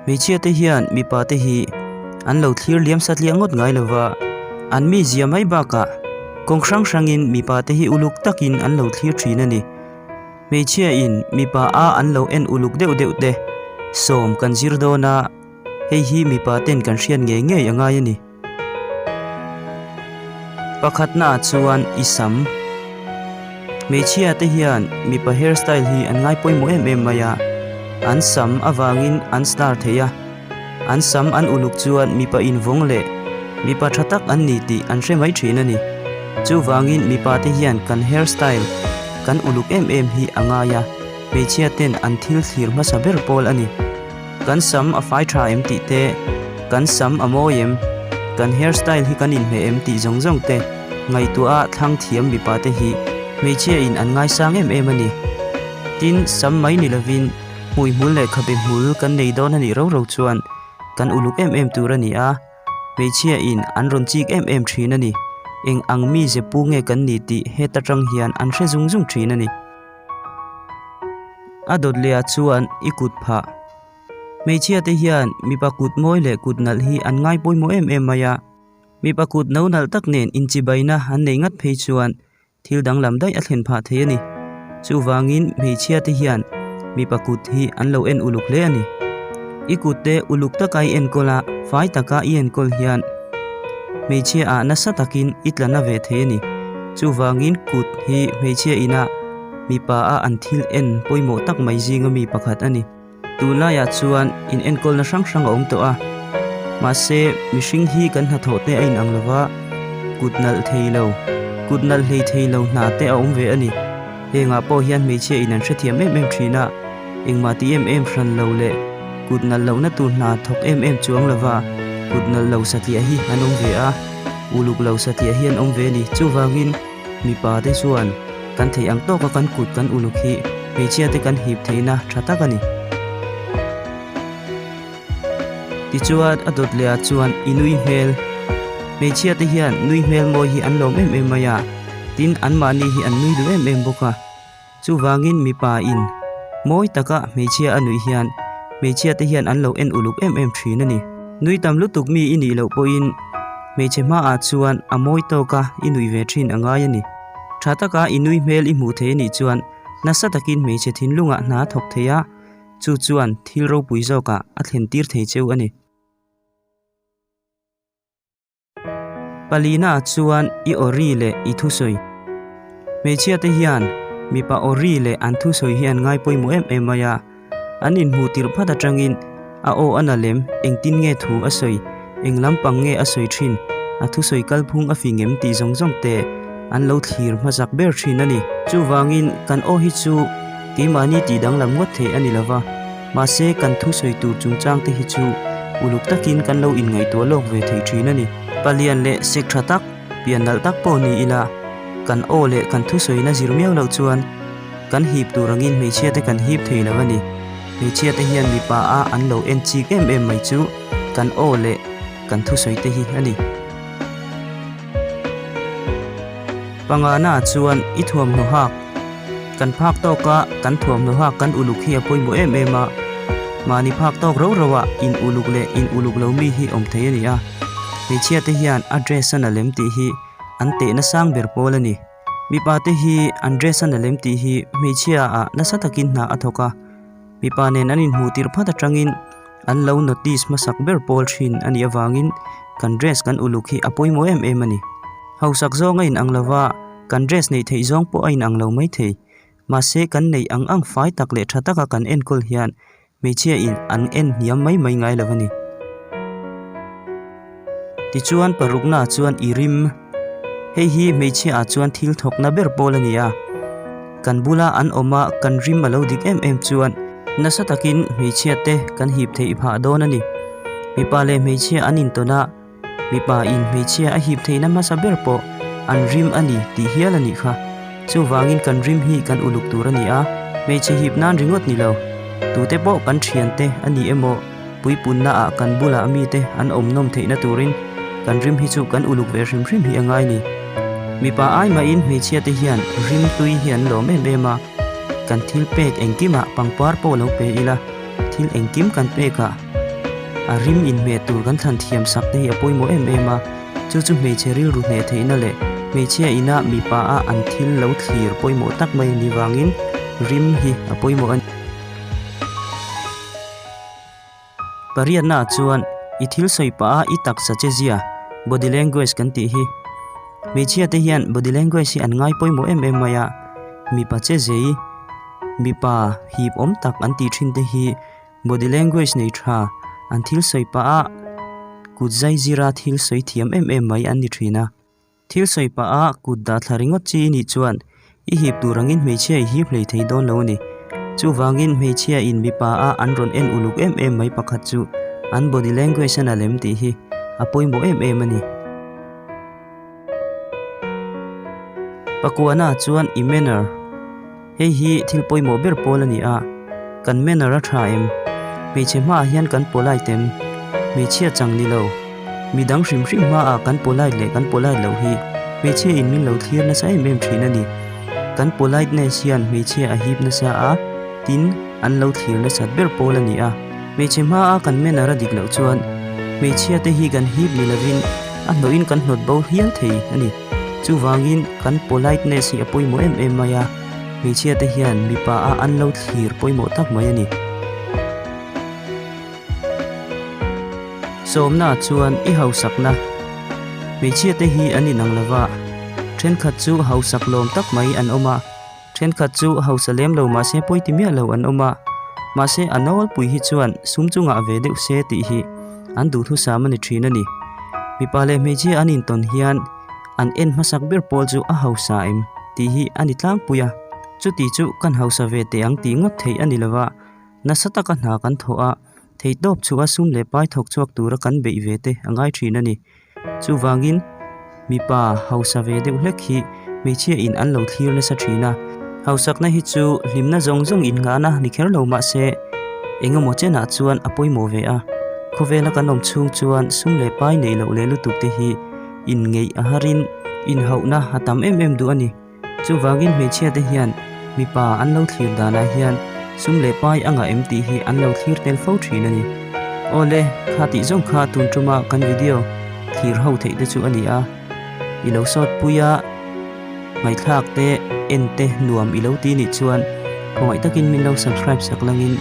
Hmeichhia te hian mipa te hi an lo thlir liam satliah ngawt ngai lova, an mizia mai bakah kawng hrang hrangin mipa te hi uluk takin an lo thlir thin a ni. Hmeichhia in mipa a an lo en uluk deuh deuh te sawm kan zir dawn a, hei hi mipa ten kan hriat ngei ngei a ngai a ni. Pakhatnaah chuan i sam. Hmeichhia te hian mipa hair style hi an ngai pawimawh em em mai a, an sam avangin an star thei a, an sam an uluk chuan mipa invawng leh mipa tha tak an ni tih an hre mai thin a ni. Chuvangin mipa te hian kan hair style kan uluk em em hi a ngai a, hmeichhia ten an thil thlir hmasa ber pawl a ni. Kan sam a fai tha em tih te, kan sam a mawi em, kan hair style hi kan inhmeh em tih zawng zawng te ngaihtuah a thlang thiam mipa te hi hmeichhia in an ngaisang em em a ni. Tin, sam mai ni lovin hmuihmul leh khabe hmul kan nei dawn a nih ro ro chuan kan uluk em em tur a ni a, hmeichhia in an rawn chik em em thin a ni. Eng ang mi ze pu nge kan ni tih heta tang hian an hre zung zung thin a ni. A dawt leh ah chuan i kut phah. Hmeichhia te hian mipa kut mawi leh kut nalh hi an ngai pawimawh em em mai a. Mipa kut no nalh tak nen inchibaina an nei ngat phei chuan thil danglam daih a thlen phah thei a ni. Chuvangin hmeichhia te hian mipa kut hi an lo en uluk hle a ni. I kut te uluk taka i enkawl a, fai taka i enkawl hian hmeichhia ah nasa takin i tla na ve thei a ni. Chuvangin kut hi hmeichhia ina mipa a an thil en pawimawh tak mai zinga mi pakhat a ni. Tunlaiah chuan in enkawlna hrang hrang a awm tawh a, mahse mihring hi kan hnathawh te a inang lo va, kut nalh thei lo, kut nalh hlei thei lo hna te a awm ve a ni. Hengah pawh hian hmeichhia in an hrethiam em em thin a, engmah ti em em hran lo leh kut nalh lohna tur hna thawk em em chuang lo va, kut nalh lo satliah hi an awm ve a, uluk lo satliah hi an awm ve a ni. Chuvangin mipa te chuan kan theih ang tawka kan kut kan uluk hi hmeichhia te kan hip theihna tha tak a ni. Tichuan a dawt leh ah chuan i nui hmel. Hmeichhia te hian nui hmel mawi hi an lawm em em mai a, tin anmahni hi an nui duh em em bawk a. Chuvangin mipa in mawi taka hmeichhia a nuih hian hmeichhia te hian an lo en uluk em em thin a ni. Nui tam lutuk mi i nih loh pawhin hmeichhe hmaah chuan a mawi tawka i nuih ve thin a ngai a ni. Tha taka i nui hmel i hmuh thei a nih chuan nasa takin hmeichhe thinlungah hna a thawk thei a, chu chuan thil ropui zawkah a thlen tir thei cheu a ni. Palina chuan i awri leh i thusawi. Hmeichhia te hian mipa awri leh an thusawi hi an ngai pawimawh em em mai a, an inhmuh tirh phat atangin a aw a na lem, engtin nge thu a sawi, eng lampang nge a sawi thin, a thusawi kalphung a fing em tih zawng zawng te an lo thlir hmasak ber thin a ni. Chuvangin kan aw hi chu keimahni tih danglam ngawt theih a ni lova, mahse kan thusawi tur chungchang te hi chu uluk takin kan lo inngaihtuah lawk ve thei thin a ni. Palian leh sek tha tak, pian nalh tak pawh ni ila, kan aw leh kan thusawina zir miau loh chuan kan hip tur angin hmeichhia te kan hip thei lo a ni. Hmeichhia te hian mipa a an lo en chik em em mai chu kan aw leh kan thusawi te hi a ni. Pangana chuan i thuamhnaw hak kan phak tawk a, kan thuamhnaw hak kan uluk hi a pawimawh em em a, mahni phak tawk ro ro ah in uluk leh in uluk lo mi hi awm thei a ni a, hmeichhia te hian a dress a na lem tih hi an tehna sang ber pawl a ni. Mipa te hi an dress a na lem tih hi hmeichhia ah nasa takin hna a thawk a, mipa nen an inhmuh tirh phat atangin an lo notice hmasak ber pawl thin a nih avangin kan dress kan uluk hi a pawimawh em em a ni. Hausak zawng a inang lova, kan dress neih theih zawng pawh a inang lo maithei. Mahse kan neih ang ang fai tak leh tha taka kan enkawl hian Hmeichhia in an en hniam mai mai ngai lo a ni. Tichuan parukna chuan i rim. Hei hi hmeichhia ah chuan thil thawkna ber pawl a ni a. Kan bula an awm a kan rim a lo dik em em chuan nasa takin hmeichhia te kan hip theih phah dawn a ni. Mipa leh hmeichhia an intawn a, Mipa in hmeichhia a hip theihna hmasa ber pawh an rim a ni tih hial a nih kha. Chuvangin kan rim hi kan uluk tur a ni a, hmeichhe hip nan ringawt ni lo. Tute pawh kan thiante a ni emaw, puipunna ah kan bulah mite an awm nawm theihna turin kan rim hi chu kan uluk ve hrim hrim hi a ngai ni. Mipa ai mahin hmeichhia te hian rim tui hi an lawm em em a, kan thil pek engkimah pangpar pawh lo pe ila, thil engkim kan pekah. A rim inhmeh tur kan thlan thiam sak te hi a pawimawh em em a, chu chu hmeichhe rilru hneh theihna leh hmeichhia ina mipa a an thil lo thlir pawimawh tak mai a nih vangin rim hi a pawimawh a ni. Pariatnaah chuan i thil sawi pah a i taksa che zia, body language kan tih hi. Hmeichhia te hian body language hi an ngai pawimawh em em mai a, mipa che zei, mipa hip awm tak an tih thin te hi body language nei tha an thil sawi pah a kut zai zira thil sawi thiam em em mai an ni thin a. Thil sawi pah a kut dah thla ringawt chi i nih chuan i hip tur angin hmeichhia i hip hlei thei dawn lo a ni. Chuvangin hmeichhia in mipa a an rawn en uluk em em mai pakhat chu an body language a na lem tih hi a pawimawh em em a ni. Pakuana chuan i manner hei hi thil pawimawh ber pawl a ni a, kan manner a tha em? Hmeichhe hmaah hian kan polite em? Hmeichhia chang ni lo. Midang hrim hrim hmaah kan polite leh kan polite loh hi hmeichhia in min lo thlir nasa em em thin a ni. Kan politeness hian hmeichhia a hip nasa a, tin an lo thlir nasat ber pawl a ni a. Hmeichhe hmaa kan manner a dik loh chuan hmeichhia te hi kan hip ni lovin a hnawhin kan hnawt bo hial thei a ni. Chuvangin kan politeness hi a pawimawh em em mai a, hmeichhia te hian mipa a an lo thlir pawimawh tak mai a ni. Sawmna chuan i hausakna hmeichhia te hi an inang lova, thenkhat chu hausak lawm tak mai an awm a, thenkhat chu hausa lem lo mahse pawi ti miah lo an awm a, mahse a nawlpui hi chuan sum chungah ve deuh se tih hi an duhthusam a ni thin a ni. Mipa leh hmeichhia an intawn hian an en hmasak ber pawl chu a hausa em tih hi a ni tlangpui a, chuti chu kan hausa ve teh ang tih ngawt theih a ni lova, Nasa taka hna kan thawh a, theihtawp chu a sum leh pai thawk chhuak tura kan beih ve te a ngai thin a ni. Chuvangin, mipa hausa ve deuh hlek hi hmeichhia in an lo thlir nasa thin a. Hausakna hi chu hlimna zawng zawng innghahna ni kher lo mah se, engemaw chenah chuan a pawimawh ve a. Khawvela kan awm chhung chuan sum leh pai neih loh leh lutuk te hi inngeih a harin inhauhna a tam em em duh a ni. Chuvangin hmeichhia te hian mipa an lo thlir danah hian sum leh pai a ngah em tih hi an lo thlir tel fo thin a ni. Awle, kha tih zawng kha tun tuma kan video thlir ho theih te chu a ni a, i lo sawt pui a, ngaihthlak te, en te nuam i lo ti nih chuan khawngaih takin min lo subscribe sak langin.